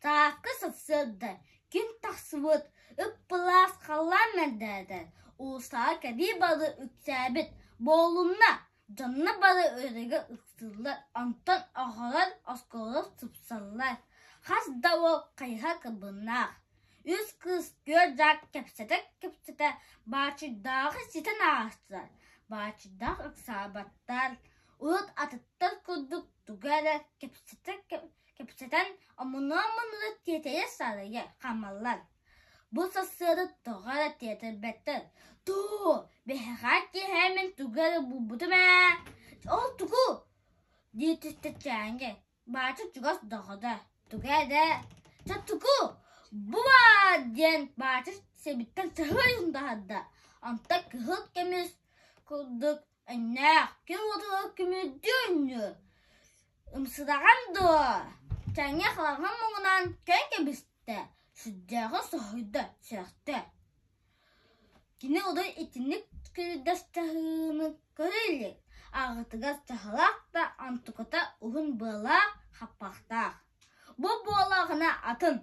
Сааскы сарсыарда күн тахсыбыт, ып-былаас халлаан мэлдээтэ, уулуссаҕа кэлии бары үксээбит, буолунна, дьонно бары өрөгө ыксыыллар, онтон оҕолор оскуола сыпсаллар, хас да уол хайыһа кыбыннаах. Үс кыыс күө-дьаа кэпсэтэ-кэпсэтэ Баачыйдааҕы ситэн аастылар, Баачыйдаах ыксаабаттар, урут атыттар курдук тугу эрэ кэпсэтэ кэпсэтэн омунуа-омунура тиэтэйэ-саарайа хаамаллар. Бу сарсыарда тоҕо эрэ тиэтэйбэттэр: «Дуу, биһиэхэ киэһэ мин тугу эрэ булбутум ээ, ол тугу?» дии түстэ Чээҥҥэ. Баача чугас доҕоро: «Тугу эрэ, чэ тугу, бу баар!» диэн Баача сэбиттэн саһыйан таһаарда. Онтон кыһыл көмүс курдук өҥнөөх, күн уотугар көмүрдүү оонньуур Ымсыраҕан дуо, Чаҥҥа хараҕын муҥунан көн кэбистэ, сүрдээҕин соһуйда, сөхтө. Кини урут итинник кырдас чаһыыны көрө илик, аҕатыгар чаһылаах да онтуката уһун быалаах, хаппахтаах. Бу буоллаҕына атын.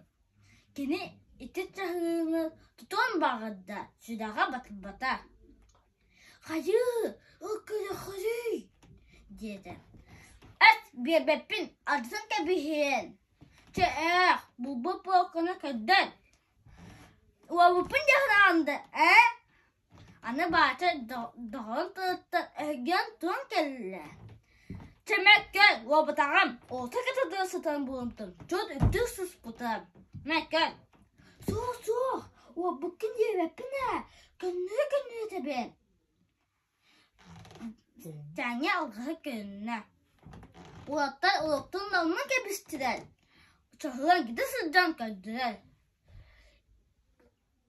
Кини ити чаһыыны тутуон баҕарда, сүрэҕэ батарбата. Хайыы, ыл көрөхөрүй диэтэ. Эт биэрбэппин, алдьатан кэбиһиэн. Чэ ээх, булбут буолкуну көрдөр. Уолбуппун дьаһанаҕын да, ээ? Аны баача доҕорун тылыттан өһүргэнэн туран кэллэ. Чэ мэккэл, уолбатаҕым, уолта кытыдыы сытан булумтум, чуот үрдүк сыспытым. Мэккэл, суох суох, уолбуккун диэбэппин ээ, Көннөрө-көннөрө этэбин Таня алҕаһы көһүннэ. Уолаттар уруоктарын онно кэбистилэр, чоһулан кэтэ сылдьан көрдүлэр.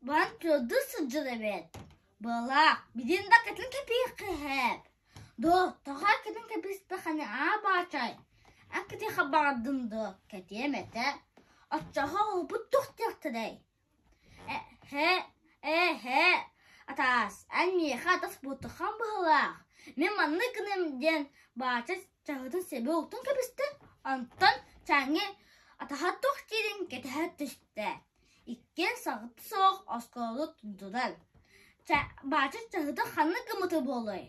Баран турдуу сылдьар эбээт. Быалаах, билигин да кэтэн кэбиһиэххэ Доо, тоҕо кэтэн кэбиспэххинэ аа баачай, эн кэтиэххэ баҕардыҥ дуо, кэтиэм этэ. Оччоҕо оҕобут туох диэхтэрэй Ээ, атаас, эн миэхэ атас буолтаххын быһыылаах, мин маннык гыныам диэн Баача чаһытын сэбэ уктан кэбистэ, онтон Чаҥҥы атаһа туох диирин кэтэһэ түстэ. Иккиэн саҕата суох оскуоланы тутуннулар. Баача чаһыта ханнык гыммыта буолуой?